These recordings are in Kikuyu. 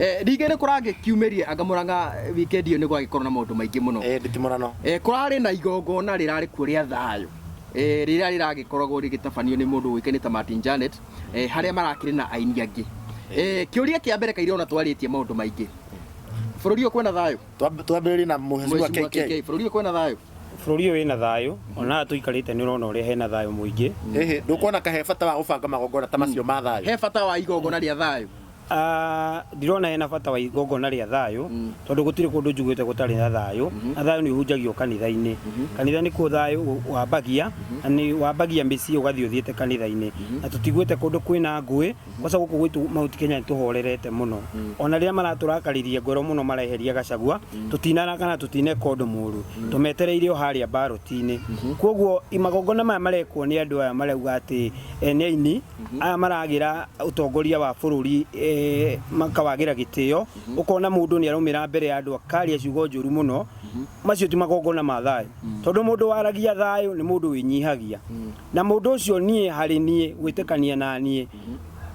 Ningĩ nĩ kũragĩkiumĩrie anga Mũrang'a weekend ĩyo nĩ gwagĩkorwo na maũndũ maingĩ mũno. Eh, nditimũrano. Kũrarĩ na igongona rĩrarĩ kuo rĩa thayũ rĩrĩa rĩragĩkoragwo rĩgĩtabanio nĩ mũndũ ũĩkaine ta Martin Janet, harĩa marakĩrĩ na aini angĩ. Kĩũria kĩa mbere kairĩ ona twarĩtie maũndũ maingĩ. Bũrũri ũyũ kwĩna thayũ? Twambĩrĩrie na Mheshimiwa Mheshimiwa KK. KK, bũrũri ũyũ kwĩna thayũ? Bũrũri ũyũ wĩna thayũ, ona haha tũikarĩte nĩ ũrona ũrĩa hena thayũ mũingĩ. Ĩhĩ, ndũkuona ka he bata wa gũbanga magongona ta macio ma thayũ? He bata wa igongona rĩa thayũ? Ah, ndirona hena bata wa igongona rĩa thayũ tondũ gũtirĩ kũndũ njugĩte gũtarĩ na thayũ na thayũ nĩ ũhunjagio kanitha-inĩ. Kanitha nĩkuo thayũ wambagia na nĩ wambagia mĩciĩ ũgathiĩ ũthiĩte kanitha-inĩ na tũtiguĩte kũndũ kwĩna ngũĩ kwanza gũkũ gwitũ Mount Kenya nĩ tũhorerete mũno. Ona rĩrĩa maratũrakaririe ngoro mũno mareheria Gachagua tũtinaraka na tũtineka ũndũ mũru, tũmetereire o harĩa mbaroti-inĩ. Kwoguo magongona maya marekwo nĩ andũ aya marauga atĩ nĩ aini aya maragĩra ũtongoria wa bũrũri, makawagĩra gĩtĩo, ũkona mũndũ nĩ araumĩra mbere ya andũ akaria ciugo njũru mũno, macio ti magongona ma thayũ. Tondũ mũndũ waragia thayũ nĩ mũndũ wĩnyihagia. Na mũndũ ũcio niĩ harĩ niĩ gwĩtĩkania na niĩ,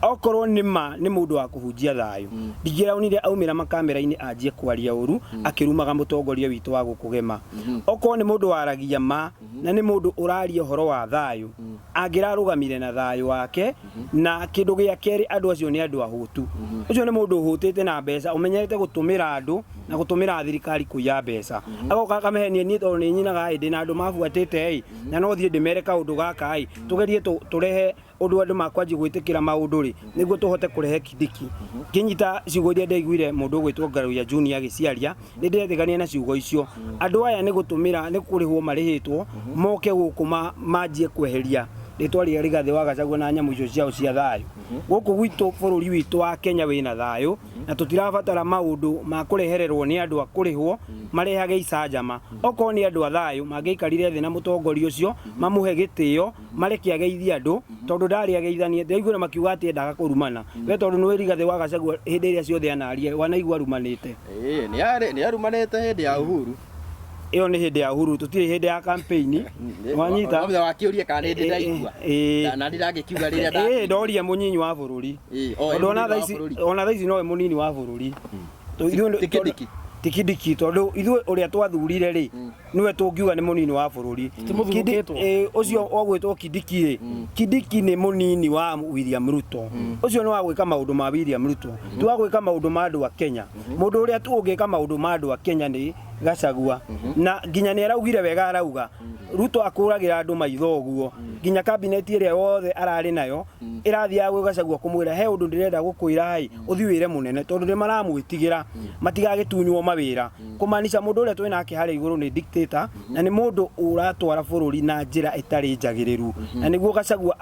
okorwo nĩ ma nĩ mũndũ wa kũhunjia thayũ, ndingĩraonire aumĩra makamera-inĩ anjie kwaria ũru akĩrumaga mũtongoria witũ wa gũkũ Gema. Okorwo nĩ mũndũ waragia ma na nĩ mũndũ ũraria ũhoro wa thayũ, angĩrarũgamire na thayũ wake. Na kĩndũ gĩa kerĩ, andũ acio nĩ andũ ahũtu. Ũcio nĩ mũndũ ũhũtĩte na mbeca, ũmenyerete gũtũmĩra andũ na gũtũmĩra thirikari kũiya mbeca. Agoka akamahenia niĩ tondũ nĩ nyinaga ĩ, ndĩna andũ mabuatĩte ĩ, na no thiĩ ndĩmere kaũndũ gaka ĩ, tũgerie tũrehe ũndũ andũ makwanjia gwĩtĩkĩra maũndũ rĩ, nĩguo tũhote kũrehe Kindiki. Ngĩnyita ciugo iria ndaiguire mũndũ ũgwĩtwo Ngaruiya Junior agĩciaria, nĩ ndĩretĩkania na ciugo icio. Andũ aya nĩ gũtũmĩra, nĩ kũrĩhwo marĩhĩtwo moke gũkũ manjie kweheria rĩtwa rĩa Rigathĩ wa Gachagua na nyamũ icio ciao cia thayũ. Gũkũ gwitũ bũrũri witũ wa Kenya wĩna thayũ na tũtirabatara maũndũ ma kũrehererwo nĩ andũ a kũrĩhwo marehage icanjama. Okorwo nĩ andũ a thayũ mangĩaikarire thĩ na mũtongoria ũcio mamũhe gĩtĩo, mareke ageithie andũ tondũ ndarĩ ageithanie. Ndĩraiguire makiuga atĩ endaga kũrumana. We tondũ nĩũĩ Rigathĩ wa Gachagua hĩndĩ ĩrĩa ciothe anaria wanaigua arumanĩte. Ĩĩ, nĩ arumanĩte hĩndĩ ya Uhuru. Ĩyo nĩ hĩndĩ ya Uhuru, tũtirĩ hĩndĩ ya campaign. Wanyita? Thutha wa kĩũria kana nĩ ndĩ ndaigua. Ĩĩ. Na ndĩrangĩkiuga rĩrĩa Ĩĩ, ndoria mũnyinyi wa bũrũri. Ĩĩ, o, Tondũ ona mũnini wa thaa ici, bũrũri. ona thaa ici nowe mũnini wa bũrũri. Ti Kindiki. Ti Kindiki tondũ ithuĩ ũrĩa twathurire rĩ, nĩwe tũngiuga nĩ mũnini wa bũrũri. Mũthurũkĩtwo. Ĩĩ, ũcio ũgwĩtwo Kindiki rĩ, Kindiki nĩ mũnini wa William Ruto. Ũcio nĩ wa gwĩka maũndũ ma William Ruto, ti wa gwĩka maũndũ ma andũ a Kenya. Mũndũ ũrĩa tu ũngĩka maũndũ ma andũ a Kenya nĩ Gachagua. Na nginya nĩ araugire wega arauga Ruto akũragĩra andũ maitho ũguo nginya kabineti ĩrĩa yothe ararĩ nayo ĩrathiaga gwĩ Gachagua kũmwĩra he ũndũ ndĩrenda gũkwĩra ĩ ũthiĩ wĩre mũnene tondũ nĩ maramwĩtigĩra matigagĩtunywo mawĩra. Kũmaanisha mũndũ ũrĩa twĩ nake harĩa igũrũ nĩ dictator na nĩ mũndũ ũratwara bũrũri na njĩra ĩtarĩ njagĩrĩru. Na nĩguo Gachagua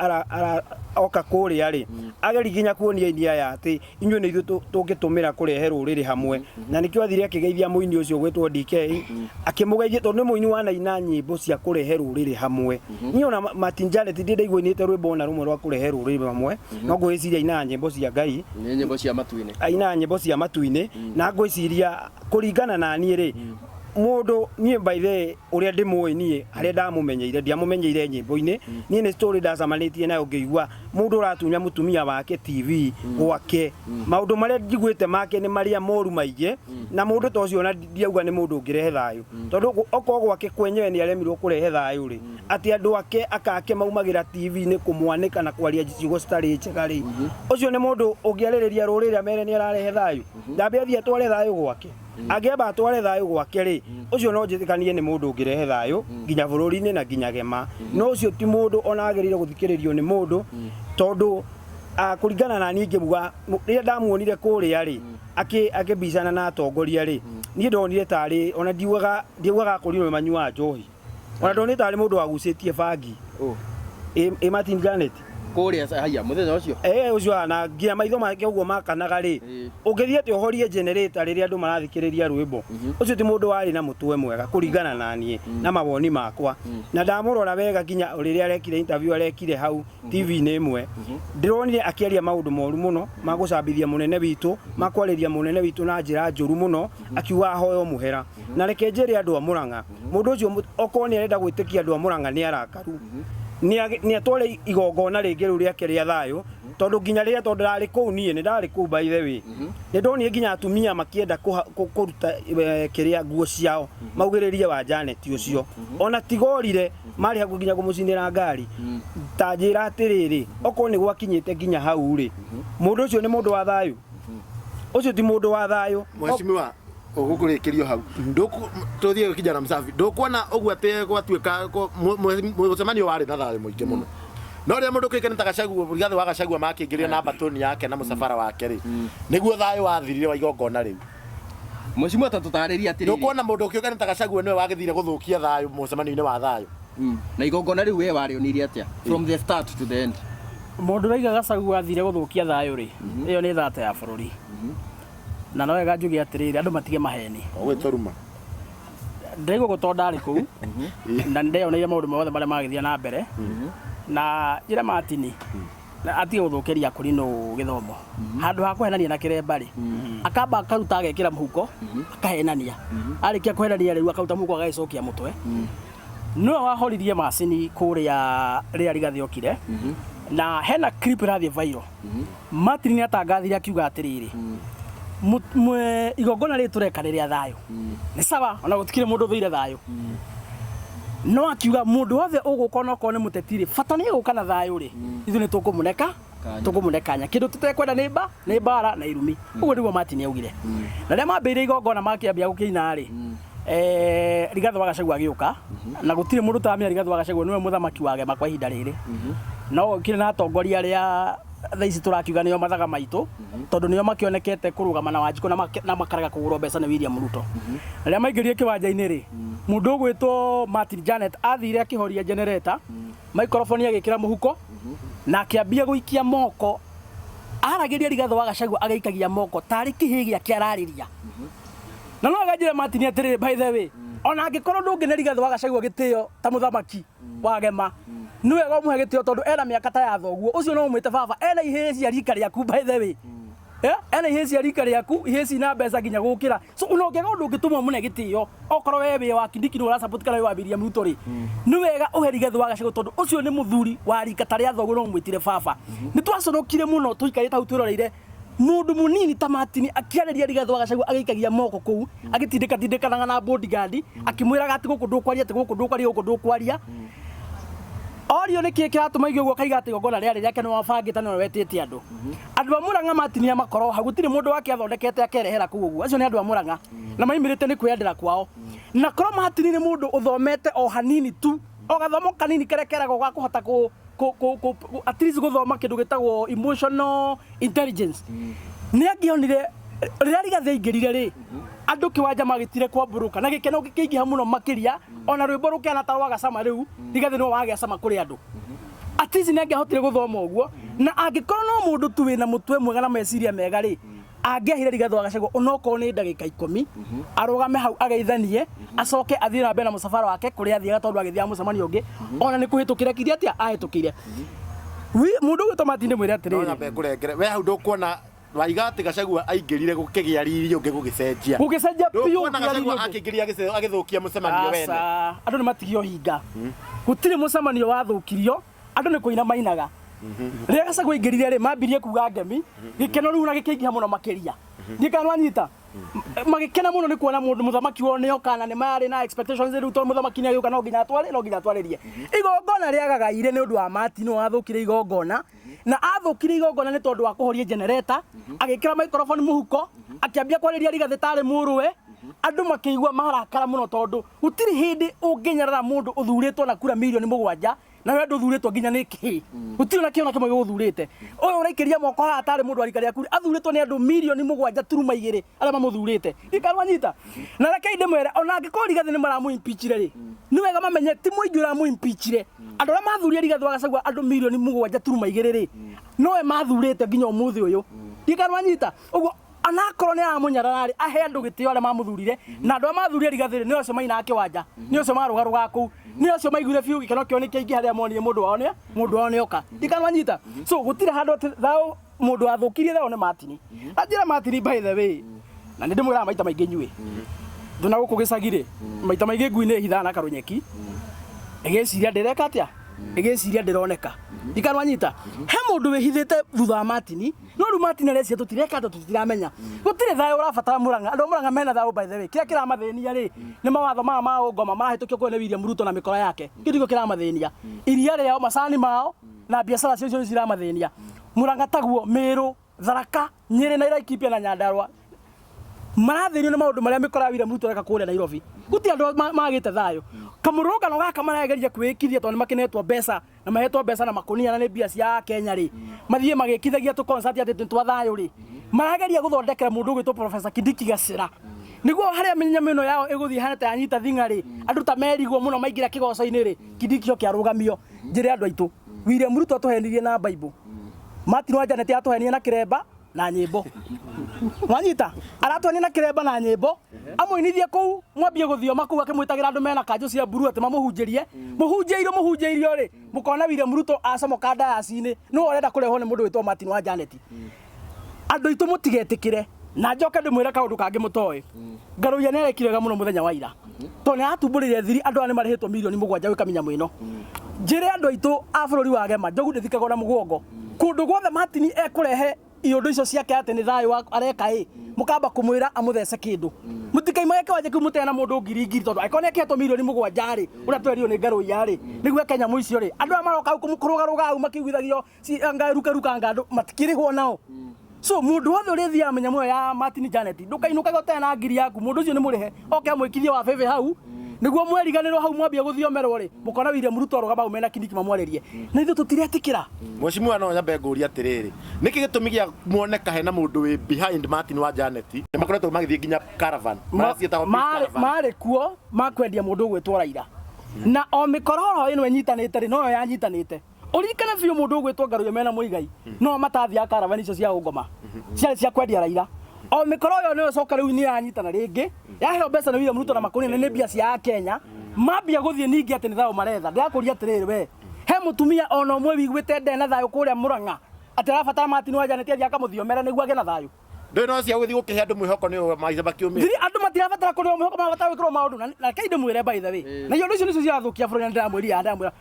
oka kũrĩa rĩ, ageria nginya kuonia aini aya atĩ inyuĩ nĩ ithuĩ tũngĩtũmĩra kũrehe rũrĩrĩ hamwe. Na nĩkĩo athire akĩgeithia mũini ũcio ũgwĩtwo DK, akĩmũgeithia tondũ nĩ mũini wanaina nyĩmbo cia kũrehe rũrĩrĩ hamwe. Niĩ ona Martin Janet ndirĩ ndaigua ainĩte rwĩmbo ona rũmwe rwa kũrehe rũrĩrĩ hamwe, no ngwĩciria ainaga nyĩmbo cia Ngai. Nĩ nyĩmbo cia matu-inĩ. Ainaga nyĩmbo cia matu-inĩ, na ngwĩciria kũringana na niĩ rĩ, mũndũ niĩ by the way ũrĩa ndĩmũĩ niĩ harĩa ndamũmenyeire ndiamũmenyeire nyĩmbo-inĩ, niĩ nĩ story ndacemanĩtie nayo ngĩigua mũndũ ũratunya mũtumia wake TV gwake. Maũndũ marĩa njiguĩte make nĩ marĩa moru maingĩ, na mũndũ ta ũcio ona ndiauga nĩ mũndũ ũngĩrehe thayũ, tondũ okorwo gwake kwenyewe nĩ aremirwo kũrehe thayũ rĩ, atĩ andũ ake aka ake maumagĩra TV-inĩ kũmwanĩka na kwaria ciugo citarĩ njega rĩ, ũcio nĩ mũndũ ũngĩarĩrĩria rũrĩrĩ amere nĩ ararehe thayũ? Ndambe athiĩ atware thayũ gwake. Angĩamba atware thayũ gwake rĩ, ũcio no njĩtĩkanie nĩ mũndũ ũngĩrehe thayũ nginya bũrũri-inĩ na nginya Gema. No ũcio ti mũndũ ona agĩrĩire gũthikĩrĩrio nĩ mũndũ tondũ kũringana na niĩ ingĩmuga rĩrĩa ndamuonire kũrĩa rĩ, akĩbicana na atongoria rĩ, niĩ ndonire tarĩ ona ndiugaga ndiaugaga akorirwo nĩ manyuaga njohi. Ona ndonire tarĩ mũndũ wagucĩtie bangi. Ũ. Ĩ Martin Janet. Kũrĩa haiya mũthenya ũcio. Eh, ũcio na nginya maitho make ũguo makanaga rĩ, ũngĩthiĩ atĩ ũhorie generator rĩrĩa andũ marathikĩrĩria rwĩmbo, ũcio ti mũndũ warĩ na mũtwe mwega kũringana na niĩ na mawoni makwa. Na ndamũrora wega nginya rĩrĩa arekire interview arekire hau TV-inĩ ĩmwe, ndĩronire akĩaria maũndũ moru mũno ma gũcambithia mũnene witũ, ma kwarĩria mũnene witũ na njĩra njũru mũno, akiuga ahoe mũhera. Na reke njĩre andũ a Mũrang'a, mũndũ ũcio okorwo nĩ arenda gwĩtĩkia andũ a Mũrang'a nĩ arakaru, nĩ atware igongona rĩngĩ rĩu rĩake rĩa thayũ. Tondũ nginya rĩrĩa, tondũ ndarĩ kũu niĩ, nĩ ndarĩ kũu by the way, nĩ ndonire nginya atumia makĩenda kũruta kĩrĩa nguo ciao maugĩrĩrie wa Janet ũcio. Ona tigorire marĩ hakuhĩ nginya kũmũcinĩra ngari. Ta njĩra atĩrĩrĩ, okorwo nĩ gwakinyĩte nginya hau rĩ, mũndũ ũcio nĩ mũndũ wa thayũ? Ũcio ti mũndũ wa thayũ. Mheshimiwa, ũgũkũrĩkĩrio hau. Tũthiĩ kijana msafi. Ndũkuona ũguo atĩ gwatuĩka mũcemanio warĩ na thayũ mũingĩ mũno, no rĩrĩa mũndũ kĩũĩkaine ta Gachagua, Rigathĩ wa Gachagua, makĩingĩrio na batoni yake na mũcabara wake rĩ, nĩguo thayũ wathirire wa igongona rĩu. Mheshimiwa, ta tũtarĩrie atĩrĩrĩ. Ndũkuona mũndũ ũkĩũĩkaine ta Gachagua nĩwe wagĩthire gũthũkia thayũ mũcemanio-inĩ wa thayũ? Na igongona rĩu we warĩonirie atĩa from the start to the end? Mũndũ ũraiga Gachagua athire gũthũkia thayũ rĩ, ĩyo nĩ thata ya bũrũri. Na no wega njuge atĩrĩrĩ, andũ matige maheni. Ũgwĩtũruma. Ndĩraigua ũguo tondũ ndarĩ kũu na nĩndeyoneire maũndũ mothe marĩa magĩthiĩ na mbere. Na njĩra Martin na atige gũthũkĩria akũrinũ gĩthomo. Handũ ha kũhenania na kĩremba rĩ, akamba akaruta agekĩra mũhuko akahenania. Arĩkia kũhenania rĩu akaruta mũhuko agagĩcokia mũtwe. Nĩwe wahoririe macini kũrĩa rĩrĩa Rigathĩ okire. Na hena clip ĩrathiĩ viral. Martin nĩ atangathire akiuga atĩrĩrĩ, igongona rĩrĩ tũreka nĩ rĩa thayũ. Nĩ sawa, ona gũtikĩrĩ mũndũ ũthũire thayũ. No akiuga mũndũ wothe ũgũka onokorwo nĩ mũteti rĩ, bata nĩ egũka na thayũ rĩ, ithuĩ nĩ tũkũmũneka, tũkũmũne kanya. Kĩndũ tũtekwenda nĩ mba, nĩ mbara na irumi. Ũguo nĩguo Martin augire. Na rĩrĩa mambĩrĩirie igongona makĩambia gũkĩina rĩ, Rigathĩ wa Gachagua agĩũka, na gũtirĩ mũndũ ũtaramenya Rigathĩ wa Gachagua nĩwe mũthamaki wa Gema kwa ihinda rĩrĩ. No okire na atongoria arĩa thaa ici tũrakiuga nĩo mathaga maitũ, tondũ nĩo makĩonekete kũrũgama na Wanjikũ na makarega kũgũrwo mbeca nĩ William Ruto. Rĩrĩa maingĩrire kĩwanja-inĩ rĩ, mũndũ ũgwĩtwo Martin Janet athire akĩhoria generator, microphone agĩkĩra mũhuko na akĩambia gũikia moko. Aragĩria Rigathĩ wa Gachagua agĩikagia moko tarĩ kĩhĩ gĩake ararĩria. Na no aganjĩre Martin atĩrĩrĩ, by the way, ona angĩkorwo ndũngĩne Rigathĩ wa Gachagua gĩtĩo ta mũthamaki wa Gema, nĩ wega ũmũhe gĩtĩo tondũ ena mĩaka ta ya thoguo. Ũcio no ũmwĩte baba, ena ihĩĩ cia rika rĩaku by the way. Ena ihĩĩ cia rika rĩaku, ihĩĩ cina mbeca nginya gũkĩra. So ona ũngĩaga ũndũ ũngĩtũma ũmũne gĩtĩo, okorwo we wĩ wa Kindiki nĩwe ũrasupport kana wĩ wa William Ruto rĩ, nĩ wega ũhe Rigathĩ wa Gachagua tondũ ũcio nĩ mũthuri wa rika ta rĩa thoguo no ũmwĩtire baba. Nĩ twaconokire mũno tũikarĩte hau twĩroreire mũndũ mũnini ta Martin akĩarĩria Rigathĩ wa Gachagua agĩikagia moko kũu, agĩtindĩka tindĩkanaga na bodyguard, akĩmwĩraga atĩ gũkũ ndũkwaria, atĩ gũkũ ndũkwaria, gũkũ ndũkwaria. Orio nĩkĩ kĩratũma aigue ũguo, akaiga atĩ igongona rĩarĩ rĩake, nĩwe wabangĩte, nĩwe wetĩte andũ. Andũ a Murang'a matinia makoro hau, gũtirĩ mũndũ wake athondekete akerehera kũu ũguo. Acio nĩ andũ a Murang'a na maimĩrĩte nĩ kwĩyendera kwao. Na korwo Martin nĩ mũndũ ũthomete o hanini tu, o gathomo kanini karĩa keragwo ga kũhota kũ at least gũthoma kĩndũ gĩtagwo emotional intelligence, nĩ angĩonire rĩrĩa Rigathĩ aingĩrire rĩ, andũ kĩwanja magĩtire kwambũrũka na gĩkeno gĩkĩingĩha mũno makĩria, ona rwĩmbo rũkĩhana ta rwaga cama. Rĩu Rigathĩ nĩwe wagĩa cama kũrĩ andũ. At least nĩ angĩahotire gũthoma ũguo, na angĩkorwo no mũndũ tu wĩna mũtwe mwega na meciria mega rĩ, angĩahire Rigathĩ wa Gachagua onokorwo nĩ ndagĩka 10 arũgame hau ageithanie, acoke athiĩ na mbere na mũcabara wake kũrĩa athiaga, tondũ agĩthiaga mũcemanio ũngĩ ona nĩ kũhĩtũkĩra kiri atĩa ahĩtũkĩire. Mũndũ ũgwĩtwo Martin, ndĩmwĩre No atĩrĩrĩ, nyambe ngũrengere we hau. Ndũkuona waiga atĩ Gachagua aingĩrire gũkĩgĩa riri ũngĩ gũgĩcenjia? Gũgĩcenjia biũ. Ndũkuona nginya riri Gachagua ũngĩ. akĩingĩria agĩthũkia mũcemanio wene? Aca, andũ nĩ matigio hinga. Gũtirĩ mũcemanio wathũkirio, andũ nĩ kũina mainaga. Rĩrĩa Gachagua aingĩrire rĩ, mambirie kuga ngemi, gĩkeno rĩu na gĩkĩingĩha mũno makĩria. Ndiĩ kana nĩwanyita. Magĩkena mũno nĩ kuona mũndũ mũthamaki wao nĩoka, na nĩ marĩ na expectations rĩu tondũ mũthamaki nĩ agĩũka no nginya atware, no nginya atwarĩrie. Igongona rĩagagaire nĩ ũndũ wa Martin wathũkire igongona, na athũkirie igongona nĩ tondũ wa kũhoria generator, agĩkĩra microphone mũhuko, akĩambia kwarĩria Rigathĩ tarĩ mũrũwe. Andũ makĩigua marakara mũno tondũ gũtirĩ hĩndĩ ũngĩnyarara mũndũ ũthurĩtwo na kura mirioni 7, na we ndũthurĩtwo nginya nĩ kĩ, gũtirĩ na kĩona kĩmwe gĩgũthurĩte. Ũyũ ũraikĩria moko haha tarĩ mũndũ wa rika rĩaku athurĩtwo nĩ andũ mirioni 7.2 arĩa mamũthurĩte. Ikarwanyita na rekei ndĩmwĩre, ona angĩkorwo Rigathĩ nĩ maramũ-impeachire rĩ, nĩ wega mamenye ti mũingĩ ũramũ-impeachire. Andũ arĩa mathurire Rigathĩ wa Gachagua, andũ mirioni 7.2 rĩ, nowe mathurĩte nginya ũmũthĩ ũyũ. Ikarwanyita ũguo, anakorwo nĩ aramũnyarara rĩ, ahe andũ gĩtĩo arĩa mamũthurire, na andũ arĩa mathurire Rigathĩ rĩ, nĩ acio mainaga kĩwanja, nĩ acio marũgarũgaga kũu, nĩ acio maiguire biũ gĩkeno kĩao nĩ kĩaingĩha rĩrĩa monire mũndũ wao nĩoka. Ikarwanyita, so gũtirĩ handũ atĩ thayũ mũndũ wathũkirie thayũ nĩ Martin. Na njĩra Martin, by the way, na nĩ ndĩmwĩraga maita maingĩ inyuĩ ndũna gũkũ gĩcagi rĩ, maita maingĩ ngui nĩ ĩhithaga na karũnyeki ĩgĩciria ndĩreka atĩa. Ĩgĩciria ndĩroneka ndikanwanyita he mũndũ wĩhithĩte thutha wa Martin, no rĩu Martin arecia tũtireka atĩ tũtiramenya gũtirĩ thayũ ũrabatara Murang'a. Andũ a Murang'a mena thayũ, by the way. Kĩrĩa kĩramathĩnia rĩ nĩ mawatho maya ma ũngoma marahĩtũkio kũrĩa nĩ William Ruto na mĩkora yake. Kĩu nĩkĩo kĩramathĩnia. Iria rĩao, macani mao na biacara cio icio ciramathĩnia. Murang'a taguo, Meru, Tharaka, Nyĩrĩ na Laikipia na Nyandarua marathĩnio nĩ maũndũ marĩa mĩkora ya William Ruto ĩreka kũrĩa Nairobi. Gũtirĩ andũ magĩte thayũ. Kamũrũrũngano gaka marageria kwĩĩkithia tondũ nĩ makĩnetwo mbeca na mahetwo mbeca na makũnia na nĩ mbia cia Kenya rĩ, mathiĩ magĩkithagia tũ concert atĩ nĩ twa thayũ rĩ, marageria gũthondekera mũndũ ũgwĩtwo Professor Kindiki gacĩra nĩguo harĩa mĩnyamũ ĩno yao ĩgũthiĩ hana ta yanyita thing'a rĩ, andũ ta merigwo mũno maingĩra kĩgoco-inĩ rĩ, Kindiki oke arũgamio. Njĩre andũ aitũ, William Ruto atũhenirie na Bible, Martin wa Janet atũhenirie na kĩremba na nyĩmbo. Mwanyita aratũhenia na kĩremba na nyĩmbo, amũinithie kũu mwambie gũthioma kũu akĩmwĩtagĩra andũ mena kanjũ cia mburu atĩ mamũhunjĩrie. Mũhunjĩirio mũhunjĩirio rĩ, mũkona William Ruto acomoka ndayaci-inĩ nĩwe ũrenda kũrehwo nĩ mũndũ wĩtwo Martin wa Janet. Andũ aitũ mũtigetĩkĩre. Na njoke ndĩmwĩre kaũndũ kangĩ mũtoĩ. Ngarũiya nĩ arekire wega mũno mũthenya wa ira tondũ nĩ aratumbũrĩire thiri andũ aya nĩ marĩhĩtwo mirioni 7 gwĩka mĩnyamũ ĩno. Njĩre andũ aitũ a bũrũri wa Gema, njogu ndĩthikagwo na mũgongo. Kũndũ guothe Martin ekũrehe iũndũ icio ciake atĩ nĩ thayũ areka ĩ, mũkamba kũmwĩra amũthece kĩndũ. Mũtikaimage kĩwanja kĩu mũtarĩ na mũndũ ngiri ngiri, tondũ angĩkorwo nĩ akĩhetwo mirioni 7 rĩ, ũrĩa twerirwo nĩ Ngarũiya rĩ, nĩguo eke nyamũ icio rĩ, andũ aya maroka hau kũrũgarũga hau makĩiguithagio anga ruka ruka anga andũ matikĩrĩhwo nao. So mũndũ wothe ũrĩthiaga mĩnyamũ ĩyo ya Martin Janet, ndũkainũkage ũtarĩ na ngiri yaku. Mũndũ ũcio nĩ mũrĩhe oke amwĩkithie wa bĩbĩ hau nĩguo mweriganĩrwo hau mwambia gũthiomerwo rĩ, mũkona William Ruto arũgama hau mena Kindiki mamwarĩrie, na ithuĩ tũtiretĩkĩra. Mheshimiwa, no nyambe ngũrie atĩrĩrĩ, nĩkĩ gĩtũmi gĩa muoneka hena mũndũ wĩ behind Martin wa Janet? Nĩ makoretwo magĩthiĩ nginya caravan marĩa ciĩtagwo peace caravan. Marĩ kuo makwendia mũndũ ũgwĩtwo Raila, na o mĩkororo ĩno ĩnyitanĩte rĩ, noyo yanyitanĩte. Ũririkane biũ mũndũ ũgwĩtwo Ngaruiya mena Mũigai no matathiaga caravan icio cia ũngoma ciarĩ cia kwendia Raila. O mĩkoro ĩyo nĩyo coka rĩu nĩ yanyitana rĩngĩ, yaheo mbeca nĩ William Ruto na makũnia nĩ mbia cia Kenya, mambia gũthiĩ ningĩ atĩ nĩ thayũ maretha. Ndĩrakũria atĩrĩrĩ, we he mũtumia ona ũmwe wiguĩte nde na thayũ kũrĩa Murang'a atĩ arabatara Martin wa Janet athiĩ akamũthiomere nĩguo agĩe na thayũ? Ndũĩ no cia gũthiĩ gũkĩhe andũ mwĩhoko nĩ maica makiumĩte. Thiri andũ matirabatara kũrĩo mwĩhoko, marabatara gwĩkĩrwo maũndũ. Na rekei ndĩmwĩre, by the way, na iũndũ icio nĩcio cirathũkia bũrũri, na ndĩramwĩria, ndĩramwĩra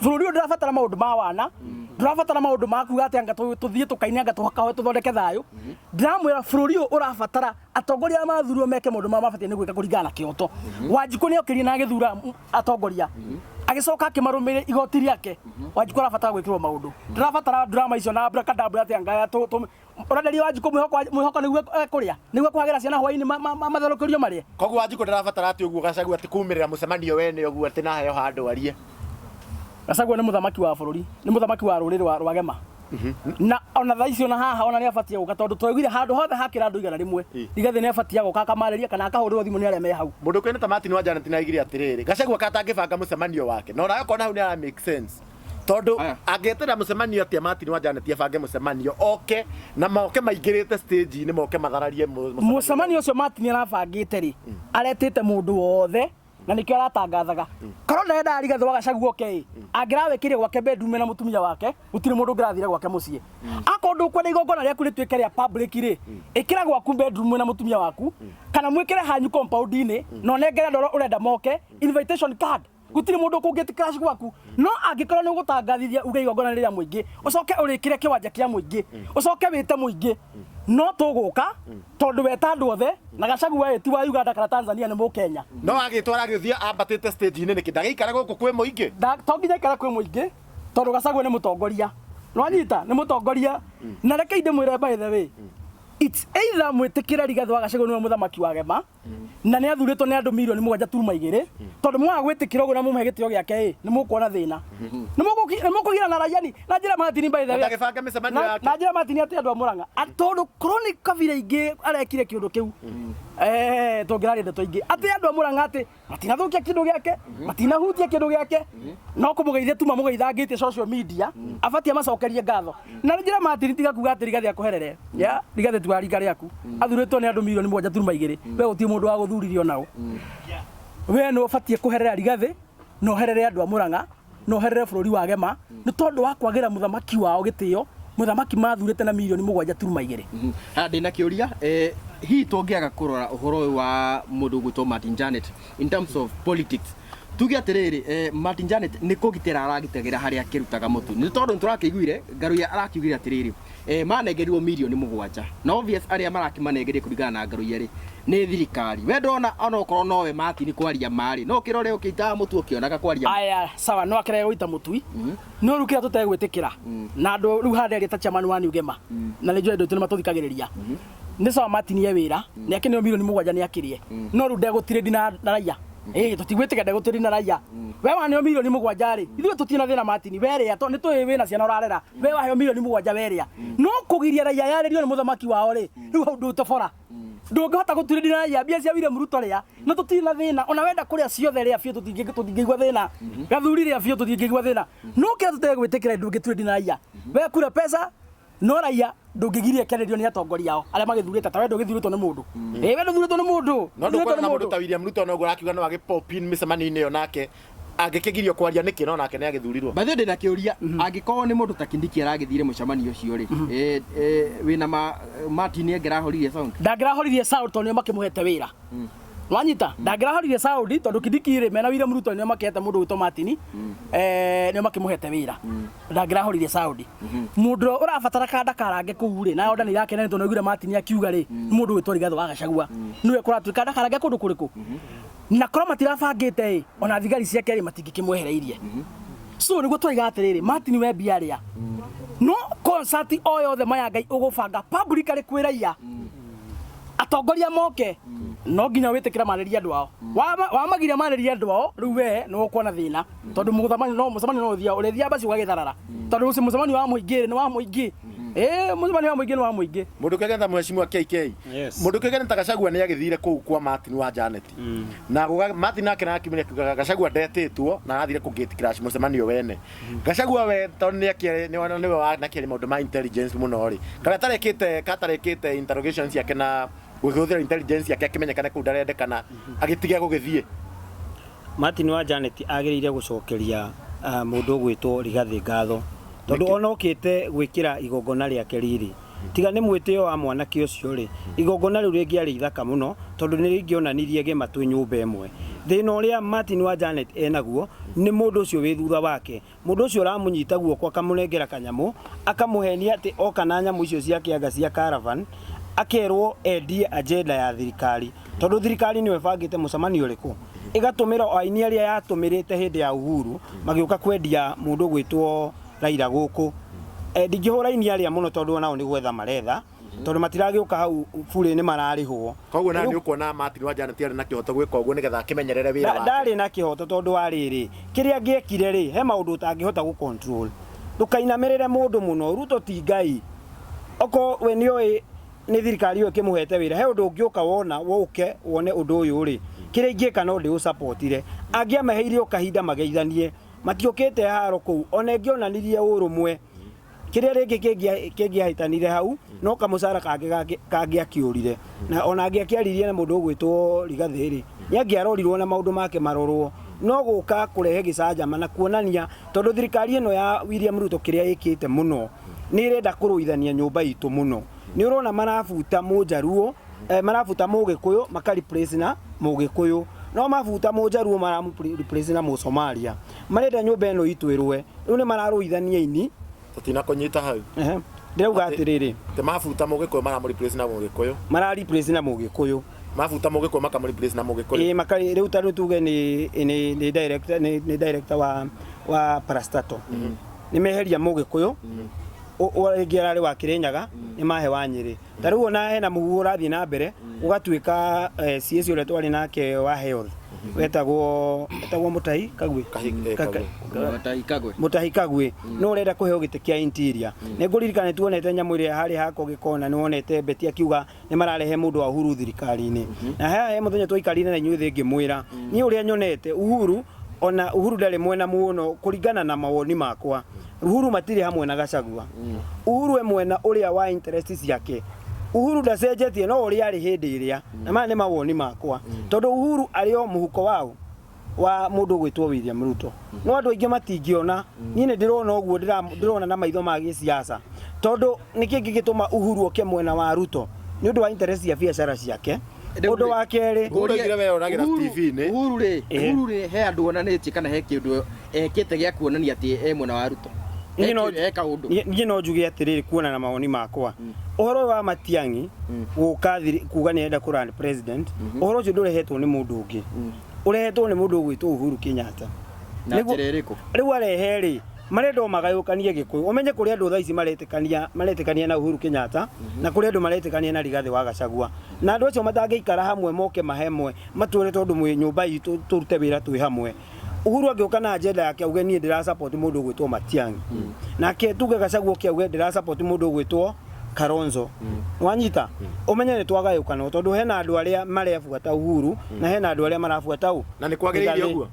bũrũri ũyũ ndũrabatara maũndũ ma wana, ndũrabatara maũndũ ma kuga atĩ anga tũthiĩ tũkaine anga tũkahoe tũthondeke thayũ. Ndĩramwĩra bũrũri ũyũ ũrabatara atongoria arĩa mathurirwo meke maũndũ marĩa mabatiĩ nĩ gwĩka kũringana na kĩhoto. Wanjikũ nĩ okĩrire na agĩthura atongoria, agĩcoka akĩmarũmĩrĩra igoti rĩake. Wanjikũ arabatara gwĩkĩrwo maũndũ, ndũrabatara drama icio na abracadabra atĩ anga ũrenderia Wanjikũ mwĩhoko, mwĩhoko nĩguo ekũrĩa, nĩguo ekũhagĩra ciana hwaĩ-inĩ matherũkĩrio marĩe. Koguo Wanjikũ ndarabatara atĩ ũguo Gachagua atĩ kumĩrĩra mũcemanio wene ũguo atĩ naheo handũ arie. Gachagua nĩ mũthamaki wa bũrũri, nĩ mũthamaki wa rũrĩrĩ rwa Gema, na ona thaa ici ona haha ona nĩ abatie gũka, tondũ twaiguire handũ hothe hakĩra andũ 100, Rigathĩ nĩ abatie gũka akamarĩria kana akahũrĩrwo thimũ nĩ arĩa me hau. Mũndũ kwĩna ta Martin wa Janet nĩ aigire atĩrĩrĩ, Gachagua katangĩbanga mũcemanio wake, na onawe ũkona hau nĩ ara make sense, tondũ Aya. angĩetera mũcemanio atĩa Martin wa Janet abange mũcemanio oke na moke maingĩrĩte stage-inĩ moke mathararie mũcemanio ũcio Martin arabangĩte rĩ, aretĩte mũndũ wothe na nĩkĩo aratangathaga. Korwo ndarendaga Rigathĩ wa Gachagua oke ĩ, angĩrawĩkĩire gwake bedroom na mũtumia wake, gũtirĩ mũndũ ũngĩrathire gwake mũciĩ. Akorwo ndũkwenda igongona rĩaku rĩtuĩke rĩa public rĩ, ĩkĩra gwaku bedroom na mũtumia waku, kana mwĩkĩre hanyu compound-inĩ na ũnengere andũ arĩa ũrenda moke invitation card. Gũtirĩ mũndũ ũkũngĩti crash gwaku. No angĩkorwo nĩ ũgũtangathithia uge igongona nĩ rĩa mũingĩ, ũcoke ũrĩkĩre kĩwanja kĩa mũingĩ, ũcoke wĩte mũingĩ, no tũgũka tondũ weta andũ othe na Gachagua ĩ ti wa Uganda kana Tanzania, nĩ mũkenya. No agĩtwara agĩthiĩ ambatĩte stage-inĩ nĩkĩ? Ndagĩikara gũkũ kwĩ mũingĩ? To nginya aikare kwĩ mũingĩ, tondũ Gachagua nĩ mũtongoria. Nĩwanyita? Nĩ mũtongoria. Na rekei ndĩmwĩre, by the way, it's either mwĩtĩkĩre Rigathĩ wa Gachagua nĩwe mũthamaki wa Gema na nĩ athurĩtwo nĩ andũ mirioni 7.2, tondũ mwaga gwĩtĩkĩra ũguo na mũmũhe gĩtĩo gĩake ĩ, nĩ mũkuona thĩna, nĩ mũkũgira na raiani na njĩra Martin, by the way. Ndagĩbanga mĩcemanio yake. Na njĩra Martin atĩ andũ a Murang'a, tondũ korwo nĩ kabira ingĩ arekire kĩũndũ kĩu, tũngĩraria ndeto ingĩ atĩ andũ a Murang'a atĩ matinathũkia kĩndũ gĩake, matinahutia kĩndũ gĩake, no kũmũgeithia tu mamũgeithangĩtie social media, abatie amacokerie ngatho. Na njĩra Martin, tiga kuga atĩ Rigathĩ akũherere ya Rigathĩ ti wa rika rĩaku. Athurĩtwo nĩ andũ mirioni 7.2. We gũtirĩ mũndũ wa gũthuririo nao. We nĩ ũbatie kũherera Rigathĩ na ũherere andũ a Murang'a na ũherere bũrũri wa Gema nĩ tondũ wa kwagĩra mũthamaki wao gĩtĩo, mũthamaki mathurĩte na mirioni 7.2. Ha ndĩna kĩũria, hihi tũngĩaga kũrora ũhoro ũyũ wa mũndũ ũgwĩtwo Martin Janet in terms of politics, Tuge atĩrĩrĩ, Martin Janet nĩ kũgitĩra aragitagĩra harĩa akĩrutaga mũtu, nĩ tondũ nĩ tũrakĩiguire Ngaruiya arakiugire atĩrĩrĩ, manengerirwo mirioni 7, na obvious arĩa marakĩmanengerie kũringana na Ngaruiya rĩ nĩ thirikari. We ndona onokorwo nowe Martin kwaria marĩ no kĩrore ũkĩitaga mũtu ũkĩonaga kwaria. Aya, sawa, no akĩrege gũita mũtui, no rĩu kĩrĩa tũtegwĩtĩkĩra na andũ rĩu haha nderia ta chairman wa New Gema, na nĩ njũĩ andũ aitũ nĩ matũthikagĩrĩria, nĩ sawa Martin e wĩra nĩ akĩneo mirioni 7 nĩ akĩrĩe, no rĩu ndegũtirĩndi na raia. Ĩĩ, tũtigwĩtĩkĩra ndegũtirĩndi na raia. We waneo mirioni 7 rĩ, ithuĩ tũtirĩ na thĩna. Martin, we rĩa, tondũ nĩ tũĩ wĩna ciana ũrarera. We waheo mirioni 7, we rĩa, no kũgiria raia yarĩrio nĩ mũthamaki wao rĩ, rĩu hau ndũtobora, ndũngĩhota gũturĩria raia mbia cia William Ruto. Rĩa, no tũtirĩ na thĩna. Ona wenda kũrĩa ciothe, rĩa biũ, tũtingĩigua thĩna. Gathuri, rĩa biũ, tũtingĩigua thĩna. No kĩrĩa tũtegwĩtĩkĩra, ndũngĩturĩria na raia. We kura pesa, no raia ndũngĩgiria kĩarĩrio nĩ atongoria ao arĩa magĩthurĩte. Ta we ndũgĩthurĩtwo nĩ mũndũ, ĩ, we ndũthurĩtwo nĩ mũndũ. No Ndũthurĩtwo ndũkuona nĩ na mũndũ mũndũ ta William Ruto noguo arakiuga no agĩ pop in mĩcemanio-inĩ ĩyo, nake angĩkĩgirio kwaria nĩkĩ no nake nĩ agĩthurirwo? By the way, ndĩna kĩũria. Angĩkorwo nĩ mũndũ ta Kindiki aragĩthire mũcemanio ũcio rĩ, wĩna ma Martin angĩrahoririe sound? Ndangĩrahoririe sound tondũ nĩo makĩmũhete wĩra. Wanyita, ndangĩrahoririe sound tondũ Kindiki rĩ mena William Ruto nĩo makĩhete mũndũ gwĩtwo Martin, nĩo makĩmũhete wĩra. Ndangĩrahoririe sound. Mũndũ ũrĩa ũrabatara kanda karange kũu rĩ, na onda nĩ irakena nĩ tondũ aiguire Martin akiuga rĩ, nĩ mũndũ gwĩtwo Rigathĩ wa Gachagua, nĩwe kũratuĩka ndakarange kũndũ kũrĩkũ, na korwo matirabangĩte ĩ, ona thigari ciake rĩ matingĩkĩmwehereirie. So nĩguo twaiga atĩrĩrĩ, Martin, we mbia rĩa, no concert o yothe maya Ngai ũgũbanga publicly kwĩ raia, atongoria moke, no nginya wĩtĩkĩra marĩrie andũ ao. Wamagiria marĩrie andũ ao, rĩu we nĩ ũkuona thĩna, tondũ mũcemanio no mũcemanio no ũthia ũrĩthia basi ũgagĩtharara, tondũ ũcio mũcemanio wa mũingĩ rĩ, nĩ wa mũingĩ. Ĩ, mũcemanio wa mũingĩ nĩ wa mũingĩ. Mũndũ kĩgetha mheshimiwa KK. Yes. Mũndũ kĩgetha ta Gachagua nĩ agĩthire kũu kwa Martin wa Janet, na Martin nake nakiumire akiuga Gachagua ndetĩtwo na arathire kũ gate crash mũcemanio wene. Gachagua we tondũ nĩ akĩarĩ nĩ nĩwe wa nakĩarĩ maũndũ ma intelligence mũno rĩ, kana atarekĩte interrogation ciake na gũhũthĩra intelligence yake akĩmenyekane kũu ndarendekana, agĩtige gũgĩthiĩ. Martin wa Janet agĩrĩire gũcokeria mũndũ ũgwĩtwo Rigathĩ ngatho, tondũ ona okĩte gwĩkĩra igongona rĩake riri, tiga nĩ mwĩtĩo wa mwanake ũcio rĩ, igongona rĩu rĩngĩarĩ ithaka mũno, tondũ nĩ rĩngĩonanirie gĩma twĩ nyũmba ĩmwe. Thĩna ũrĩa Martin wa Janet enaguo nĩ mũndũ ũcio wĩ thutha wake, mũndũ ũcio ũramũnyita guoko akamũnengera kanyamũ, akamũhenia atĩ oka na nyamũ icio cia kĩanga cia caravan, akerwo endie agenda ya thirikari, tondũ thirikari nĩyo ĩbangĩte mũcemanio ũrĩkũ, ĩgatũmĩra o aini arĩa yatũmĩrĩte hĩndĩ ya Uhuru magĩũka kwendia mũndũ ũgwĩtwo Raila gũkũ. Ndingĩhũra aini arĩa mũno, tondũ onao nĩ gwetha maretha, tondũ matiragĩũka hau burĩ, nĩ mararĩhwo. Koguo na nĩ ũkuona Martin wa Janet arĩ na kĩhoto gwĩka ũguo nĩgetha akĩmenyerere wĩra wake? Ndarĩ na kĩhoto, tondũ wa rĩrĩ, kĩrĩa angĩekire rĩ, he maũndũ ũtangĩhota gũ control. Ndũkainamĩrĩre mũndũ mũno. Ruto ti Ngai. Okorwo we nĩoĩ nĩ thirikari ĩyo ĩkĩmũhete wĩra, he ũndũ ũngĩũka wona woke wone ũndũ ũyũ rĩ, kĩrĩa ingĩka no ndĩũsupportire. Angĩamaheire o kahinda mageithanie, matiũkĩte haro kũu. Ona ĩngĩonanirie ũrũmwe, kĩrĩa rĩngĩ kĩngĩahĩtanire hau no kamũcara kangĩ kangĩakĩũrire, na ona angĩakĩaririe na mũndũ ũgwĩtwo Rigathĩ rĩ, nĩ angĩarorirwo na maũndũ make marorwo, no gũka kũrehe gĩcanjama na kuonania, tondũ thirikari ĩno ya William Ruto kĩrĩa ĩkĩte mũno nĩ ĩrenda kũrũithania nyũmba itũ mũno. Nĩ ũrona marabuta mũnjaruo, marabuta mũgĩkũyũ maka replace na mũgĩkũyũ, no mabuta mũnjaruo maramu replace na mũsomalia. Marenda nyũmba ĩno itũ ĩrũe. Rĩu nĩ mararũithania ini. Tũtinakũnyita hau. Ehe. Ndĩrauga atĩrĩrĩ, Atĩ mabuta mũgĩkũyũ maramũ replace na mũgĩkũyũ? Mara replace na mũgĩkũyũ. Mabuta mũgĩkũyũ makamũ replace na mũgĩkũyũ. Ĩĩ, makari rĩu ta rĩu tuge nĩ director wa parastatal, nĩ meheria mũgĩkũyũ rĩngĩ ararĩ wa Kĩrĩnyaga, nĩ mahe wa Nyĩrĩ. Ta rĩu ona hena mũhuhu ũrathiĩ na mbere ũgatuĩka CS ũrĩa twarĩ nake wa health wetagwo Mũtahi Kagwe. Kagwe. Mutahi Kagwe. Mũtahi Kagwe no ũrenda kũheo gĩtĩ kĩa interior. Nĩ ngũririkana nĩ tuonete nyamũ ĩrĩa harĩ hako gĩkona, nĩ wonete Beti akiuga nĩ mararehe mũndũ wa Uhuru thirikari-inĩ, na haha he mũthenya twaikarire na inyuĩ thĩ ngĩmwĩra niĩ ũrĩa nyonete Uhuru, ona Uhuru ndarĩ mwena mũno. Kũringana na mawoni makwa, Uhuru matirĩ hamwe na Gachagua. Uhuru e mwena ũrĩa wa interest ciake. Uhuru ndacenjetie, no ũrĩa arĩ hĩndĩ ĩrĩa, na maya nĩ mawoni makwa, tondũ Uhuru arĩ o mũhuko wao wa mũndũ ũgwĩtwo William Ruto, no andũ aingĩ matingĩona. Niĩ nĩ ndĩrona ũguo, ndĩrona na maitho ma gĩsiasa, tondũ nĩkĩ gĩgĩtũma Uhuru oke mwena wa Ruto? Nĩ ũndũ wa interest cia biacara ciake. Ũndũ wa kerĩ, Uhuru oigire we oragĩra TV-inĩ. Uhuru rĩ, Ĩĩ. Uhuru rĩ, he andũ onanĩtie kana he kĩndũ ekĩte gĩa kuonania atĩ e mwena wa Ruto. Niĩ no- He kaũndũ. Niĩ no njuge atĩrĩrĩ, kuona na mawoni makwa, ũhoro ũyũ wa Matiang'i gũka kuga nĩ arenda kũ run president, ũhoro ũcio ndũrehetwo nĩ mũndũ ũngĩ, ũrehetwo nĩ mũndũ ũgwĩtwo Uhuru Kenyatta. Na njĩra ĩrĩkũ? Rĩu arehe rĩ, marenda o magayũkanie Gĩkũyũ. Ũmenye kũrĩ andũ thaa ici maretĩkania maretĩkania na Uhuru Kenyatta, na kũrĩ andũ maretĩkania na Rigathĩ wa Gachagua, na andũ acio matangĩikara hamwe moke mahemwe matwĩre tondũ mwĩ nyũmba itũ tũrute wĩra twĩ hamwe. Uhuru angĩũka na agenda yake auge niĩ ndĩra support mũndũ ũgwĩtwo Matiang'i, nake tuge Gachagua oke auge ndĩra support mũndũ ũgwĩtwo Kalonzo, wanyita, ũmenye nĩ twagayũkana, tondũ hena andũ arĩa marebuata Uhuru na hena andũ arĩa marabuata ũ. Na nĩ kwagĩrĩire Rigathĩ. ũguo?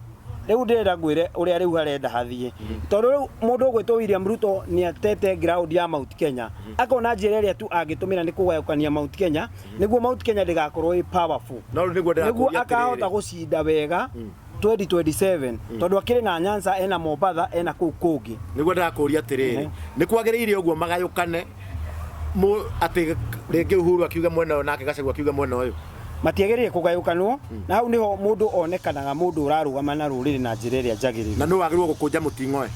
Rĩu ndĩrenda ngwĩre ũrĩa rĩu harenda hathiĩ, tondũ rĩu mũndũ ũgwĩtwo William Ruto nĩ atete ground ya Mount Kenya, akona njĩra ĩrĩa tu angĩtũmĩra nĩ kũgayũkania Mount Kenya, nĩguo Mount Kenya ndĩgakorwo ĩ powerful, No rĩu nĩguo nĩguo ndĩrakũria akahota atĩrĩrĩ. gũcinda wega 2027, tondũ akĩrĩ na Nyanza, ena Mombatha, ena kũu kũngĩ. Nĩguo ndĩrakũria atĩrĩrĩ, nĩ kwagĩrĩire ũguo magayũkane atĩ rĩngĩ Uhuru akiuge mwena ũyũ nake Gachagua akiuge mwena ũyũ? Matiagĩrĩire kũgayũkanwo, na hau nĩho mũndũ onekanaga mũndũ ũrarũgama na rũrĩrĩ na njĩra ĩrĩa njagĩrĩru. Na nũ wagĩrĩirwo gũkũnja mũting'oe?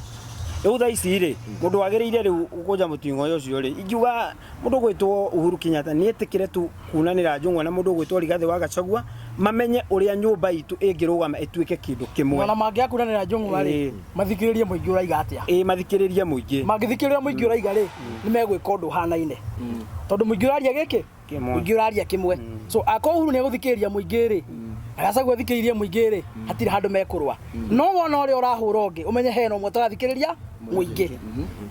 Rĩu thaa ici rĩ, mũndũ wagĩrĩire rĩu gũkũnja mũting'oe ũcio rĩ, ingiuga mũndũ ũgwĩtwo Uhuru Kenyatta nĩ etĩkĩre tu kunanĩra njũng'wa na mũndũ ũgwĩtwo Rigathĩ wa Gachagua, mamenye ũrĩa nyũmba itũ ĩngĩrũgama ĩtuĩke kĩndũ kĩmwe. Ona mangĩakunanĩra njũng'wa rĩ, mathikĩrĩrie mũingĩ ũraiga atĩa. Ĩ, mathikĩrĩrie mũingĩ. Mangĩthikĩrĩria mũingĩ ũraiga rĩ, nĩ megwĩka ũndũ ũhanaine, tondũ mũingĩ ũraria gĩkĩ, Kĩmwe. Mũingĩ ũraria kĩmwe. So akorwo Uhuru nĩ egũthikĩrĩria mũingĩ rĩ, na Gachagua athikĩrĩrie mũingĩ rĩ, hatirĩ handũ mekũrũa. No wona ũrĩa ũrahũra ũngĩ, ũmenye hena ũmwe ũtarathikĩrĩria mũingĩ.